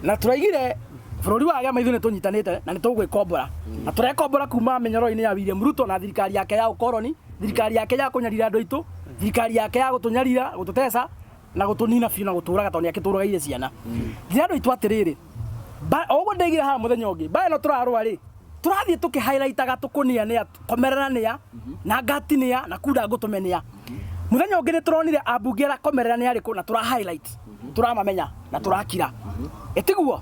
Na tũraigire bũrũri wa gĩama, ithuĩ nĩ tũnyitanĩte na nĩ tũgwĩkombora, na tũrekombora kuma mĩnyororo-inĩ ya William Ruto na thirikari yake ya ũkoroni, thirikari yake ya kũnyarira andũ aitũ, thirikari yake ya gũtũnyarira, gũtũteca na gũtũnina biũ na gũtũraga, tondũ nĩ akĩtũragaire ciana. Njĩra andũ aitũ atĩrĩrĩ, o ũguo ndĩigire haha mũthenya ũngĩ, mbara ĩno tũrarũa rĩ, tũrathiĩ tũkĩ highlightaga tũkũnia nĩa, komerera nĩa, na ngati nĩa, na kunda ngũtũme nĩa. Mũthenya ũngĩ nĩ tũronire ambunge arĩa komerera nĩ arĩkũ, na tũra highlight, tũramamenya na tũrakira. Ĩtiguo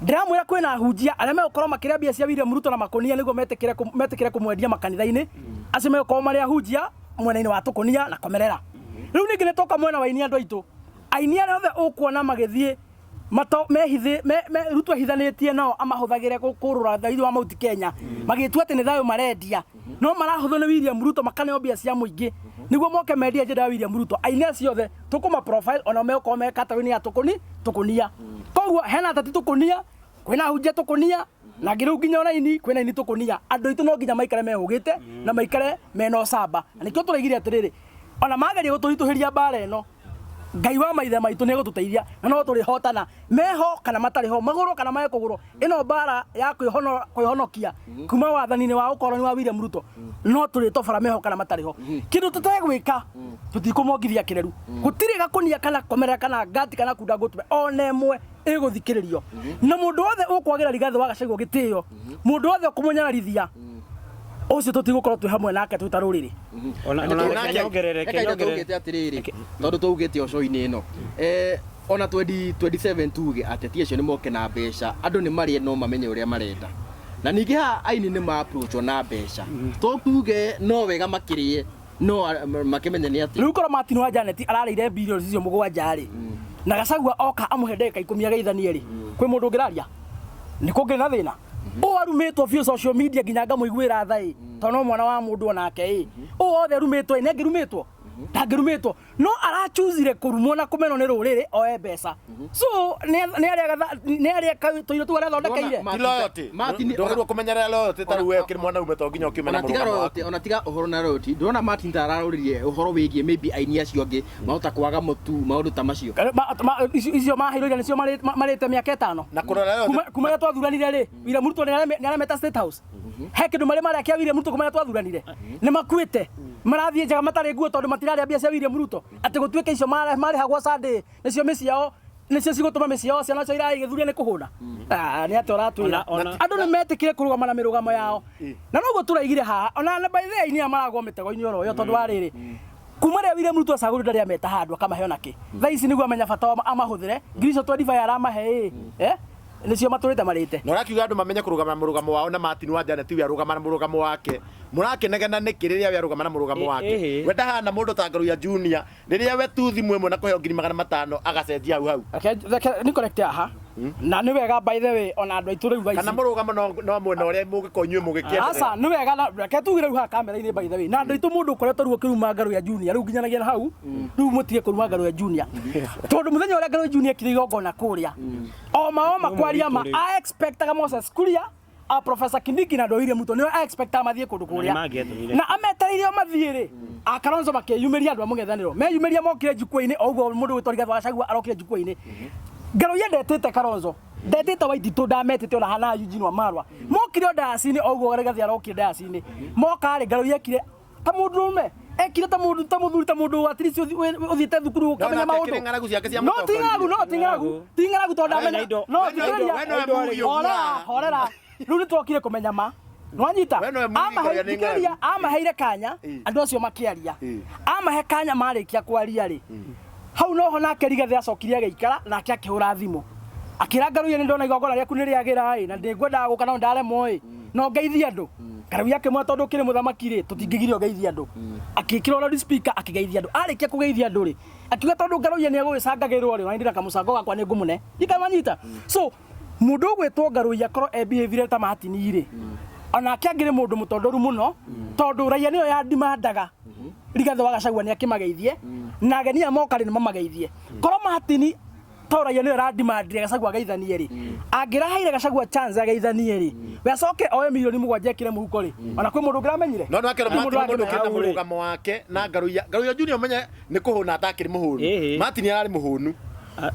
ndĩramwĩra kwĩna ahunjia arĩa megũkorwo makĩrĩa mbia cia William Ruto na makũnia nĩguo metĩkĩre kũmwendia makanitha-inĩ. Acio megũkorwo marĩ ahunjia mwena-inĩ wa tũkũnia na komerera. Rĩu ningĩ nĩ twoka mwena wa aini, andũ aitũ, aini arĩa othe ũkuona magĩthiĩ mato mehithĩ me Ruto ehithanĩtie nao amahũthagĩre kũrũra thaithi wa Mount Kenya, magĩtua atĩ nĩ thayũ marendia, no marahũthwo nĩ William Ruto makaneo mbia cia mũingĩ nĩguo moke mendie agenda ya William Ruto. Aini acio othe tũkũma profile, ona megũkorwo me category ya tũkũni tũkũnia. Koguo hena ateti tũkũnia, kwĩna ahunjia tũkũnia, na ngĩ rĩu nginya ona aini, kwĩna aini tũkũnia. Andũ aitũ no nginya maikare mehũgĩte na maikare mena ũcamba, na nĩkĩo tũraigire atĩrĩrĩ, ona mageria gũtũritũhĩria mbara ĩno, Ngai wa maithe maitũ nĩ egũtũteithia na no tũrĩhotana, meho kana matarĩ ho, magũrũ kana mae kũgũrũ. Ĩno mbara ya kwĩhonokia kuma wathani-inĩ wa ũkoroni wa William Ruto no tũrĩtobora, meho kana matarĩ ho. Kĩndũ tũtegwĩka, tũtikũmongithia kĩreru. Gũtirĩ gakũnia kana komerera kana ngati kana kunda ngũtũme ona ĩmwe ĩgũthikĩrĩrio, na mũndũ wothe ũkwagĩra Rigathĩ wa Gachagua gĩtĩo, mũndũ wothe ũkũmũnyararithia, ũcio tũtigũkorwo twĩ hamwe nake twĩ ta rũrĩrĩ. Ona nyongerere, Reke indo nyongerere. twaugĩte atĩrĩrĩ, tondũ twaugĩte ũco-inĩ ĩno, ona 2027 tuge ateti acio nĩ moke na mbeca, andũ nĩ marĩe, no mamenye ũrĩa marenda. Na ningĩ haha aini nĩ ma approachwo na mbeca, to tuge no wega makĩrĩe, no makĩmenye nĩ atĩ Rĩu korwo Martin wa Janet ararĩire bilioni icio 7 rĩ, na Gachagua oka amũhe ndagĩka 10 ageithanie rĩ, kwĩ mũndũ ũngĩraria nĩ kũngĩ na thĩna ũũ arumĩtwo biũ social media nginya ngamũiguĩra tha ĩ, tondũ no mwana wa mũndũ onake ĩ, ũũ othe arumĩtwo ĩ, nĩ angĩrumĩtwo ndangĩrumĩtwo, no arachuzire kũrumwo na kũmenwo nĩ rũrĩrĩ oe mbeca. So nĩ arĩa tũirio tu arethondekeire. Ti loyalty. Ndwagĩrĩirwo kũmenyerera loyalty ta rĩu we ũkĩrĩ mwanaume to nginya ũkĩume na Ona tiga mũrũgamo waku. royalty, ona tiga ũhoro na royalty, ndĩrona Martin ta ararũririe ũhoro wĩgiĩ maybe aini acio angĩ mahota kwaga mũtu, maũndũ ta macio. Icio maheirwo ira nĩcio marĩte mĩaka 5. Na kũrora loyalty. Kuma rĩrĩa twathuranire rĩ, William Ruto nĩ aremeta State House. He kĩndũ marĩ marĩa kĩa William Ruto kuma rĩrĩa twathuranire? Nĩ makuĩte, marathiĩ njaga matarĩ nguo tondũ matirarĩa mbia cia William Ruto. Atĩ gũtuĩke icio marĩhagwo Sunday nĩcio mĩciĩ yao, nĩcio cigũtũma mĩciĩ yao ciana cio irarĩ igĩthuria nĩ kũhũna. Ah, nĩ atĩa ũratwĩra? Andũ nĩ metĩkire kũrũgama na mĩrũgamo yao, na noguo tũraigire haha ona na by the way aini aya maragwo mĩtego-inĩ oro ĩyo, tondũ wa rĩrĩ, kuma rĩrĩa William Ruto acagũrirwo ndarĩ ameta handũ akamahe onakĩ. Thaa ici nĩguo amenya bata wa amahũthĩre ngiri icio 25 aramahe ĩ, eh? Nĩcio matũrĩte marĩte. Na ũrakiuga andũ mamenye kũrũgama na mũrũgamo wao na Martin wa Janet we arũgama na mũrũgamo wake. Mũrakĩnegena nĩkĩ rĩrĩa we arũgama na mũrũgamo wake? We ndahana mũndũ ta Ngaruiya Junior rĩrĩa we tu thimũ ĩmwe na kũheo ngiri 500 agacenjia hau hau. Reke ni correct haha. Na nĩ wega by the way ona andũ aitũ rĩu thaa Kana ici. mũrũgamo no mwena ũrĩa mũngĩkorwo inyuĩ mũgĩkĩenderea. Aca nĩ wega na reke tuge rĩu haha kamera-inĩ by the way. Na andũ aitũ mũndũ ũkoretwo rĩu ũkĩruma Ngaruiya Junior rĩu nginyanagia na hau rĩu mũtige kũruma Ngaruiya Junior. Tondũ mũthenya ũrĩa Ngaruiya Junior ekire igongona kũrĩa oma oma kwaria ma I expectaga Moses Kuria a Professor Kindiki na andũ a William Ruto nĩo I expectaga mathiĩ kũndũ kũrĩa Na nĩmangĩetũmire. na ametereire o mathiĩ rĩ a Kalonzo makĩyumĩria andũ a mũng'ethanĩro meyumĩria mokire jukwaa-inĩ o ũguo mũndũ gwĩtwo Rigathĩ wa Gachagua arokire jukwaa-inĩ Ngaruiya ndetĩte Kalonzo ndetĩte Waititũ ndametĩte ona hana Eugene Wamalwa mokire o dayasi-inĩ o ũguo Rigathĩ arokire dayasi-inĩ moka rĩ Ngaruiya ekire ta mũndũrũme ekire ta mũndũ ta mũthuri ta mũndũ at least ũthiĩte thukuru ũkamenya No, nake maũndũ akĩrĩ ng'aragu ciake cia no ti mũtongoria. ng'aragu no ti ng'aragu ti ng'aragu tondũ ndamenya no we no thikĩrĩria we no we mugi ũguo. horera horera rĩu nĩ twokire kũmenya ma nwanyita We nowe mugi ngorĩa nĩ thikĩrĩria amaheire kanya andũ acio makĩaria amahe kanya marĩkia kwaria rĩ hau noho nake Rigathĩ acokire agĩikara nake akĩhũra thimũ akĩra Ngaruiya nĩ ndona igongona rĩaku nĩ rĩagĩra ĩ na ndĩngwendaga gũka no ndaremwo ĩ no ngeithie andũ Ngaruiya akĩmwĩra tondũ ũkĩrĩ mũthamaki rĩ tũtingĩgirio ngeithie andũ akĩĩkĩra loudspeaker akĩgeithia andũ arĩkia kũgeithia andũ rĩ akiuga tondũ Ngaruiya nĩ egũgĩcangagĩrwo rĩ ona ndĩna kamũcango gakwa nĩ ngũmũne ikamanyita so mũndũ ũgwĩtwo Ngaruiya akorwo e behavior ta Martin rĩ onake angĩrĩ mũndũ mũtondoru mũno tondũ raia nĩyo yandimandaga Rigathĩ wa Gachagua nĩ akĩmageithie na ageni aya moka rĩ nĩ mamageithie korwo Martin to raia nĩyo ĩrandimandire Gachagua ageithanie rĩ angĩraheire Gachagua chance ageithanie rĩ we acoke oe mirioni 7 ekĩre mũhuko rĩ ona kwĩ mũndũ ũngĩramenyire No nake Kwĩ mũndũ Martin mũndũ ũngĩramenya. kĩna mũrũgamo wake na Ngaruiya Ngaruiya Junior menye nĩ kũhũna atakĩrĩ mũhũnu Martin ararĩ mũhũnu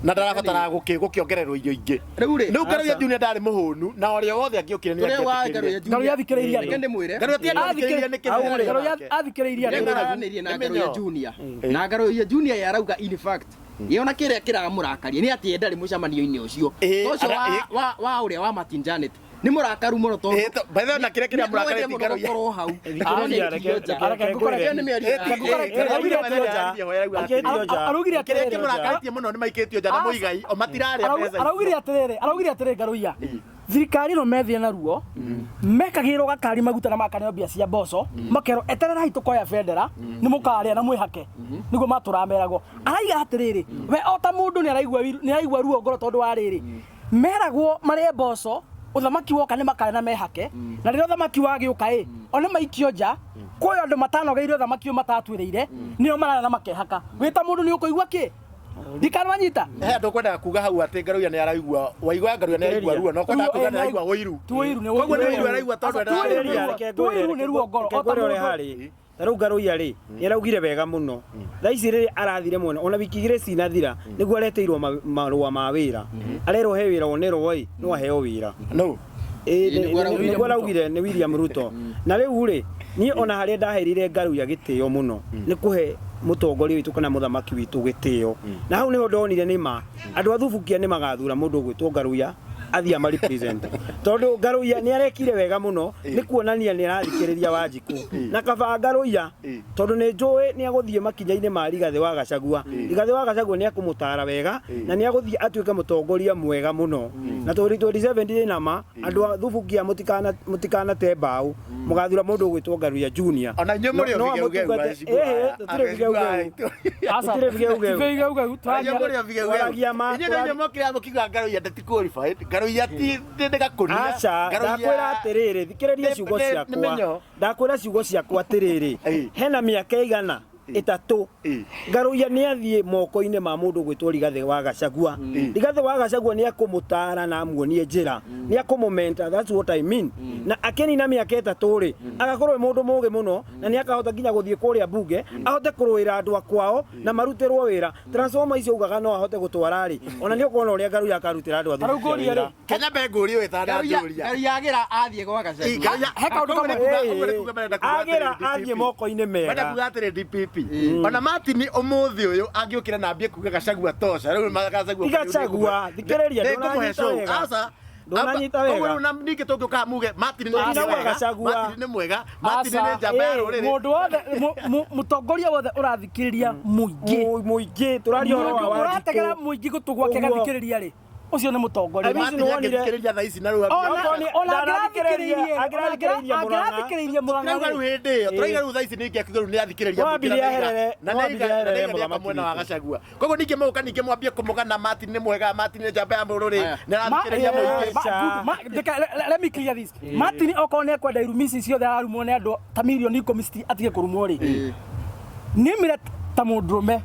na ndarabatara gũkĩongererwo irio ingĩ Rĩu rĩ, rĩu Ngaruiya Junior ndarĩ mũhũnu na ũrĩa wothe angĩokire nĩ Tũrĩa wa angĩetĩkĩrire. Ngaruiya Junior. Ngaruiya athikĩrĩirie Reke andũ. ndĩmwĩre. Ngaruiya ti athikĩrĩirie nĩ kĩmera Ngaruiya nake. athikĩrĩirie andũ. Nĩ ng'aragu. Nĩaranĩrie na Nĩ Ngaruiya mĩnyoo. Junior na Ngaruiya Junior ye arauga in fact ye ona kĩrĩa kĩramũrakaria nĩ atĩ ye ndarĩ mũcemanio-inĩ ũcio Ĩ, Ta ũcio wa ũrĩa wa Martin Janet nĩ mũrakaru mũno tondũ Ĩ, by the way, na kĩrĩa kĩramũrakarĩtie nĩ mũno Ngaruiya. gũkorwo hau Thikĩrĩria, reke ngwĩre. Ĩyo nĩ mĩario yake. Araugire Kĩrĩa atĩrĩrĩ kĩmũrakarĩtie mũno nĩ maikĩtio nja na mũigai o matirarĩa mbeca icio. Araugire atĩrĩrĩ araugire atĩrĩrĩ Ngaruiya thirikari ĩno methire na ruo mekagĩrwo gakari maguta na makaneo mbia cia mboco makerwo etererai tũkoya bendera nĩ mũkarĩa na mwĩhake nĩguo matũrameragwo araiga atĩrĩrĩ we o ta mũndũ nĩ araigua nĩ araigua ruo ngoro tondũ wa rĩrĩ meragwo marĩe mboco ũthamaki woka nĩ makarĩa na mehake na rĩrĩa ũthamaki wagĩũka ĩ o nĩ maikio nja kwĩ andũ matanogeire ũthamaki ũyũ matatuĩrĩire nĩo mararĩa na makehaka wĩ ta mũndũ nĩ ũkũigua kĩ ndikanwanyita He andũ kwendaga kuga hau atĩ Ngaruiya nĩ araigua waigua Ngaruiya nĩ araigua ruo no kwendaga kuga nĩ araigua ũiru Ti ũiru, nĩ koguo nĩ ũiru. ũiru araigua tondũ Aca, ti ũiru, ndararĩa nĩ ruo. Tu ũiru nĩ ruo ngoro, o ta reke ngwĩre ũrĩa mũndũ- harĩ ta rĩu Ngaruiya rĩ nĩ araugire wega mũno thaa ici rĩrĩ arathire mwena ona wiki igĩrĩ cinathira nĩguo areteirwo marũa ma wĩra arerwo he wĩra wonerwo ĩ no aheo wĩra no Ĩ, Ĩ, nĩguo araugire nĩguo araugire nĩ William Ruto na rĩu rĩ niĩ ona harĩa ndaheirire Ngaruiya gĩtĩo mũno nĩ kũhe mũtongoria witũ kana mũthamaki witũ gĩtĩo na hau nĩho ndonire nĩ ma andũ a Thubukia nĩ magathura mũndũ ũgwĩtwo Ngaruiya athiĩ ama represent tondũ Ngaruiya nĩ arekire wega mũno nĩ kuonania nĩ arathikĩrĩria Wanjikũ na kaba Ngaruiya tondũ nĩ njũĩ nĩ agũthiĩ makinya-inĩ ma Rigathĩ wa Gachagua Rigathĩ wa Gachagua nĩ akũmũtara wega na nĩ agũthiĩ atuĩke mũtongoria mwega mũno na 2027 ndirĩ na ma andũ a Thubukia mũtikanate mbaũ mũgathura mũndũ ũgwĩtwo Ngaruiya Junior Ona inyuĩ mũrĩ o No bigeugeu, amũtungate- Wajigũ. Ĩhĩ, tũtirĩ bigeugeu. Aca, Tũtirĩ bigeugeu. ti bigeugeu, Inyuĩ mũrĩ o bigeugeu. Twaragia ma- Inyuĩ na inyuĩ mokire mũkiuga Ngaruiya ndati qualified Ngaruiya ti nĩ gakũnia aca Ngaruiya- ndakwĩra atĩrĩrĩ thikĩrĩria Nĩ- ciugo nĩ- nĩ ciakwa mĩnyoo. ndakwĩra ciugo ciakwa atĩrĩrĩ Ĩ. hena mĩaka ĩigana ĩtatũ Ĩ. Ngaruiya nĩ athiĩ moko-inĩ ma mũndũ ũgwĩtwo Rigathĩ wa Gachagua Rigathĩ wa Gachagua nĩ akũmũtara na amuonie njĩra nĩ akũmũmenta that's what I mean na akĩnina mĩaka ĩtatũ rĩ agakorwo e mũndũ mũgĩ mũno na nĩ akahota nginya gũthiĩ kũrĩa mbunge ahote kũrũĩra andũ a kwao na marutĩrwo wĩra transformer icio ugaga no ahote gũtwara rĩ ona nĩ ũkuona ũrĩa Ngaruiya akarutĩra andũ a Tarĩu Thubukia ngũrie wĩra rĩ, Kenya mbe ngũrie ũyũ ĩtananjũria Ngaruiya agĩra athiĩ gwa Gachagua He kaũndũ kamwe. Ũguo nĩ kuga marenda kuga Agĩra atĩrĩ athiĩ DPP. moko-inĩ mega. Marenda kuga atĩrĩ DPP ona Martin ũmũthĩ ũyũ angĩũkĩra na ambie kuga Gachagua tosha rĩu Gachagua Ti Gachagua, thikĩrĩria, Nĩ ngũmũhe ndũranyita show. wega. Aca Ndũranyita wega. Koguo rĩu na ningĩ tũngĩũka muge Martin nĩ Tũtinauga mwega Gachagua. Martin nĩ mwega Martin Aca, nĩ njamba ya rũrĩrĩ mũndũ wothe mũtongoria wothe ũrathikĩrĩria mũingĩ Mũingĩ tũraria ũhoro mũndũ wa ũrategera Wanjikũ mũingĩ gũtũ gwake Ũguo. gathikĩrĩria rĩ Ũcio nĩ mũtongoria. Martin Martin nĩwonire- angĩthikĩrĩria thaa ici na rĩu Ona Okorwo ona ndarathikĩrĩria- angĩrathikĩrĩirie Mũrang'a. angĩrathikĩrĩirie Mũrang'a Tũrauga rĩu rĩ. hĩndĩ ĩyo tũrauga rĩu thaa ici ningĩ akiuga rĩu nĩ athikĩrĩria Wambire mũingĩ na nĩaiga- aherere- na wambire nĩaiga- na aherere nĩaiga nĩaka mũthamaki mwena wa witũ. Gachagua koguo ningĩ mũgũka ningĩ mwambie kũmũgana Martin nĩ mwega Martin nĩ njamba ya mũrũrĩ Aya. nĩ arathikĩrĩria mũingĩ Aca. Let me clear this. Martin okorwo nĩ ekwenda irumi ici ciothe ararumwo nĩ andũ ta mirioni 10 atige kũrumwo rĩ. Nĩmire ta mũndũrũme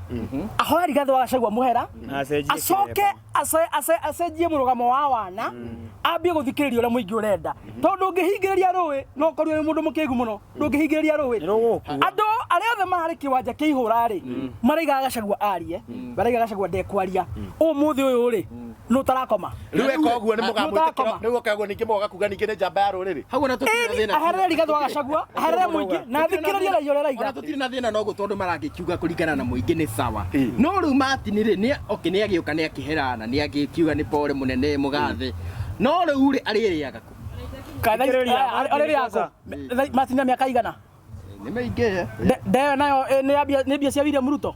ahoe Rigathĩ wa Gachagua mũhera Na acenjie acoke kĩremba. acenjie mũrũgamo wa wana ambie gũthikĩrĩria ũrĩa mũingĩ ũrenda tondũ ũngĩhingĩrĩria rũĩ no ũkorirwo wĩ mũndũ mũkĩgu mũno ndũngĩhingĩrĩria rũĩ Nĩ rũgũkua. andũ arĩa othe mararĩ kĩwanja kĩa ihũra rĩ maraigaga Gachagua arie maraigaga Gachagua ndekwaria ũmũthĩ ũyũ rĩ nũ ũtarakoma rĩu eka ũguo nĩ mũgamwĩtĩkĩra Mũtakoma. rĩu eka ũguo ningĩ mũgoka kuga ningĩ nĩ njamba ya rũrĩrĩ Hau ona tũtirĩ na Ĩni, thĩna. aherere Rigathĩ wa Gachagua aherere mũingĩ na athikĩrĩrie raia ũrĩa Ona araiga tũtirĩ na thĩna noguo tondũ maragĩkiuga kũringana na mũingĩ nĩ sawa. No rĩu Martin rĩ nĩ okay nĩ agĩũka nĩ akĩherana nĩ agĩkiuga nĩ pore mũnene mũgathe. No rĩu rĩ arĩrĩaga kũ? Thikĩrĩria, Arĩrĩ yako Martin na mĩaka igana Nĩ maingĩ. Ndeyo nayo nĩ mbia cia William Ruto.